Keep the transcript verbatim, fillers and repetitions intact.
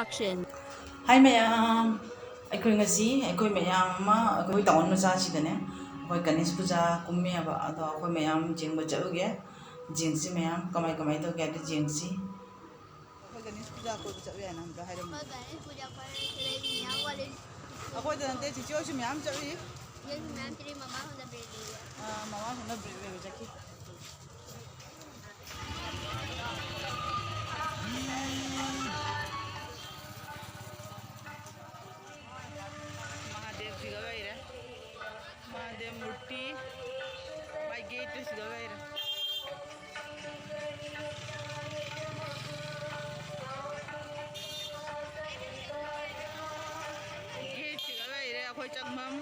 Action. ꯍꯥꯏ ꯃꯌꯥꯝ, ꯑꯩꯈꯣꯏ ꯉꯁꯤ ꯑꯩꯈꯣꯏ ꯃꯌꯥꯝ ꯑꯃ ꯑꯩꯈꯣꯏ ꯇꯥꯎꯟ ꯃꯆꯥꯁꯤꯗꯅꯦ, ꯑꯩꯈꯣꯏ ꯒꯅꯦꯁ ꯄꯨꯖꯥ ꯀꯨꯝꯃꯦꯕ꯫ ꯑꯗꯣ ꯑꯩꯈꯣꯏ ꯃꯌꯥꯝ ꯌꯦꯡꯕ ꯆꯠꯂꯨꯒꯦ꯫ ꯌꯦꯡꯁꯤ ꯃꯌꯥꯝ, ꯀꯃꯥꯏ ꯀꯃꯥꯏ ꯇꯧꯒꯦ ꯍꯥꯏꯗꯣ ꯌꯦꯡꯁꯤ꯫ ꯑꯩꯈꯣꯏ ꯒꯅꯦꯁ ꯄꯨꯖꯥ ꯀꯣꯏꯕ ꯆꯠꯂꯨ ꯌꯥꯏꯅ ꯑꯝꯇ ꯍꯥꯏꯔꯝꯃꯨ꯫ ꯑꯩꯈꯣꯏ ꯒꯅꯦꯁ ꯄꯨꯖꯥ ꯀꯣꯏꯕ ꯆꯠꯂꯨ ꯃꯌꯥꯝ ꯋꯥꯠꯂꯤ꯫ ꯑꯩꯈꯣꯏꯗ ꯅꯠꯇꯦ, ꯆꯤꯆꯦ ꯍꯣꯏꯁꯨ ꯃꯌꯥꯝ ꯆꯠꯂꯤ꯫ ꯌꯦꯡꯁꯤ ꯃꯌꯥꯝ ꯆꯠꯂꯤ, ꯃꯃꯥ ꯍꯣꯏꯅ ꯕ꯭ꯔꯦꯛ ꯂꯩꯌꯦ꯫ ꯑꯥ, ꯃꯃꯥ ꯍꯣꯏꯅ ꯕ꯭ꯔꯦꯛ ꯂꯩꯕ ꯆꯠꯈꯤ꯫ ꯃꯍꯥꯗꯦꯕꯁꯤꯒ ꯂꯩꯔꯦ꯫ ꯃꯍꯥꯗꯦꯕ ꯃꯨꯔꯇꯤ꯫ ꯃꯥꯏ ꯒꯦꯠꯇꯨ ꯁꯤꯗ ꯂꯩꯔꯦ꯫ ꯒꯦꯠꯁꯤꯒ ꯂꯩꯔꯦ ꯑꯩꯈꯣꯏ ꯆꯪꯐꯝ꯫